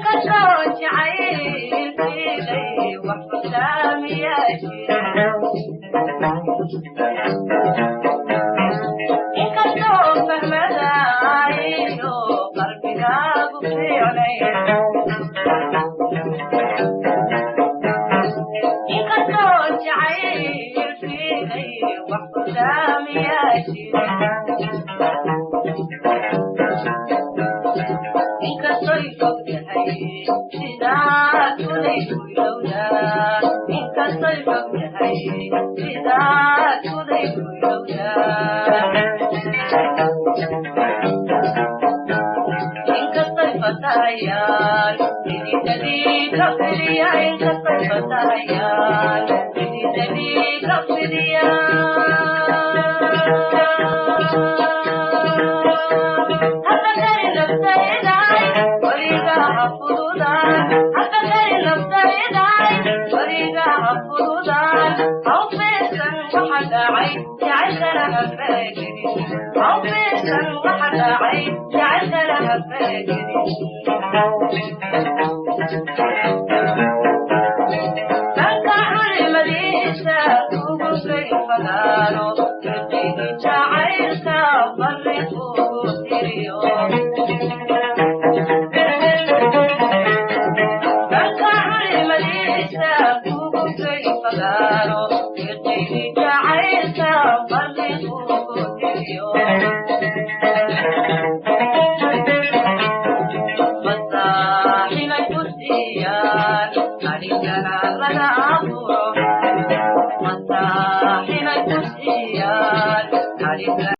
Inkastoo jacaylkiilay wax furdaamiyaa jira, inkastoo fahmadaayo qalbigaagu fiicnay, inkastoo jacaylkiilay wax furdaamiyaa jira, inkastoy fog tahay sidaad fudaydu ilowdaa, inkastoy fog tahay sidaad fudaydu ilowdaa, inkastoy fatahayaan xididadii ka fidiya, inkastoy fatahayaan xididadii ka fidiya. Hafakari naftayday weligaa ha fududaan, hafakari naftayday weligaa ha fududaan, ha u fiirsan waxa dhacay jacaylkana ha faragelin, ha u fiirsan waxa dhacay jacaylkana ha faragelin. Dhanka culimadiisa kugu gay fagaaro, fiqigi jacaylka farri kugu tiriyo. Dhanka culimadiisa kugu gay fagaaro, fiqigi jacaylka farri kugu tiriyo. Masaaxinay ku siiyaan adhigana laga furo, masaaxinay ku siiyaan adhigana.